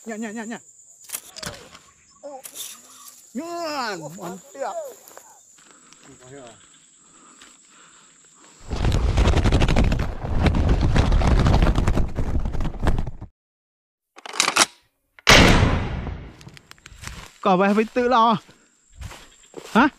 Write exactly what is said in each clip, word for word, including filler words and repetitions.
Nyan, nyan, nyan, nyan. Nyan, mantap. Kau bah betul lah. Ha?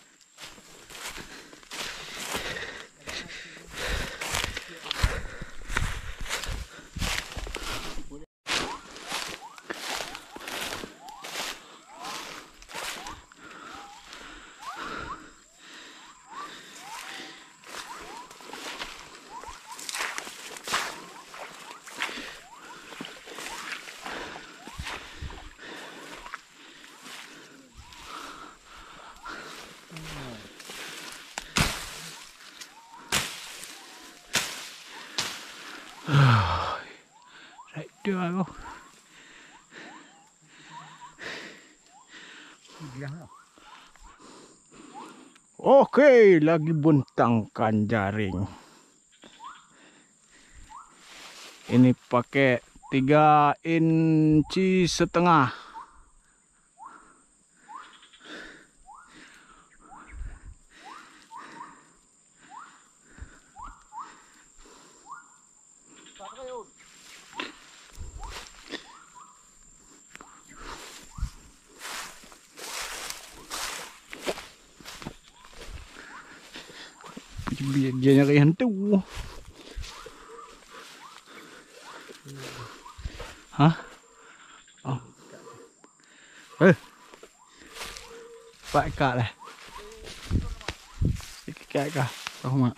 Rider aku. Oke, lagi bentangkan jaring. Ini pakai tiga inci setengah. Dia, dia nyari hantu. Hah? Oh. Eh. Pat kak lah. Kak kah? Tahu mak.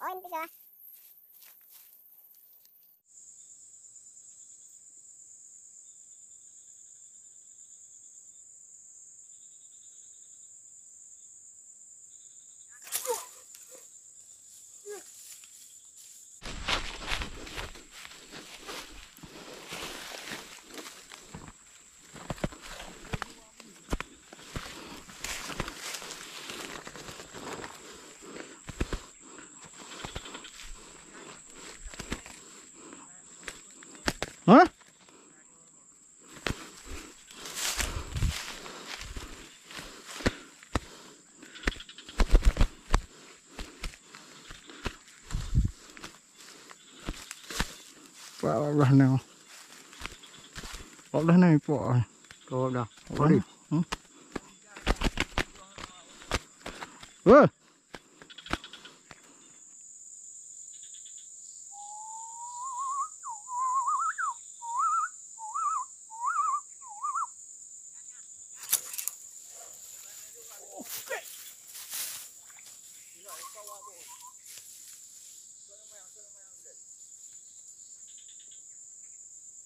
Poin tiga. Hah? Pak Allah nang. Allah nang ipok. Kau dah. Kau dah. Hmm? Wah.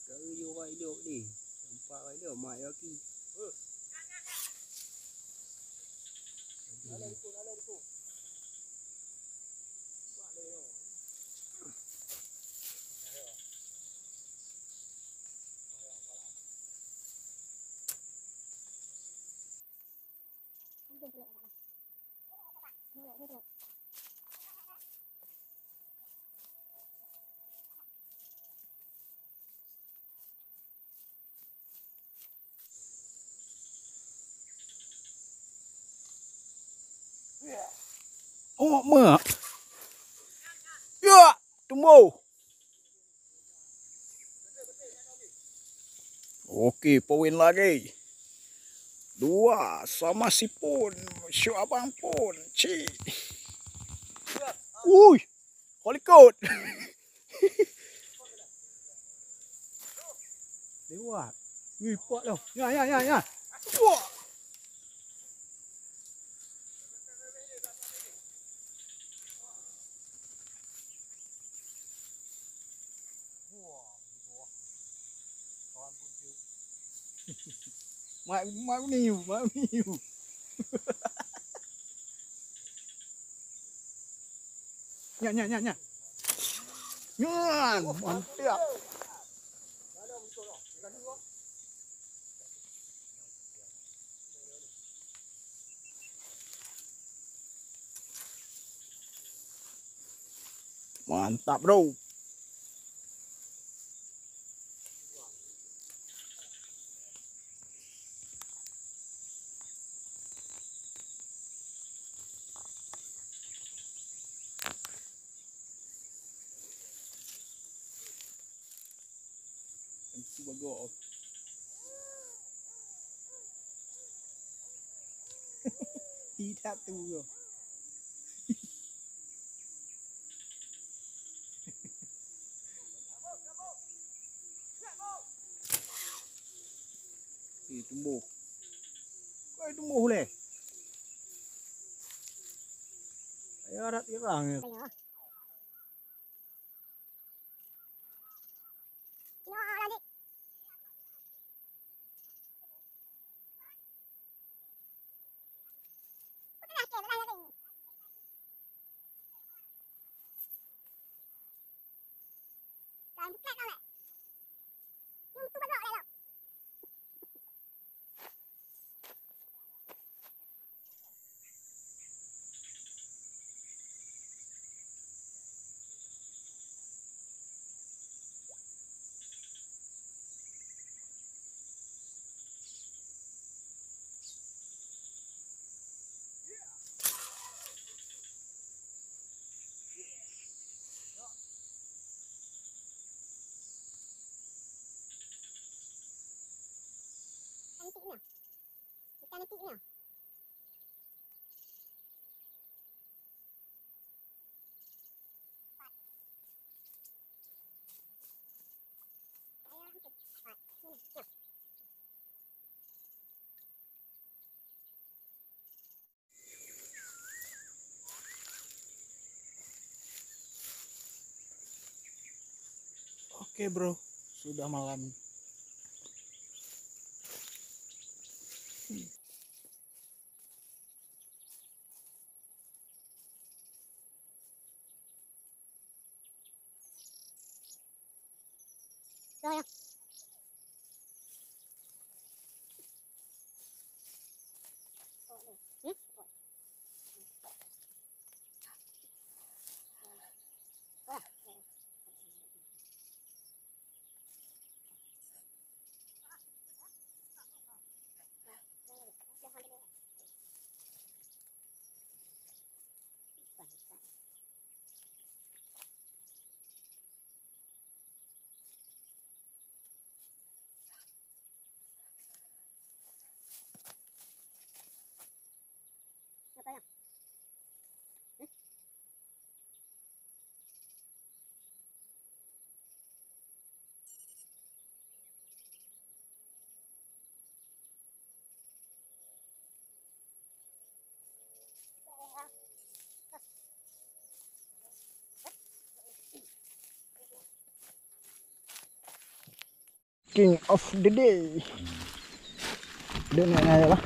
Kau yue wai lok deh. Nampak wai lok mak yaki. Oh, mak. Ya, tumbuh. Oke, poin lagi. Dua sama si Pun. Syuk abang Pun. Cik. Ui. Kau likot. Lewat. Wih, puak dah. Ya, ya, ya, ya. Puak. Mak, mak ni, mak ni. Nyan, nyan, nyan, nyan. Nyan, mantap. Mantap, bro. Itu bagus. Tidak tu. Eh, tumbuh. Kau tumbuh leh. Ayo, arat irang ya. Cantik nah. Cantik nah. Oke, bro, sudah malam. King of the day. Dia naik-naik lah.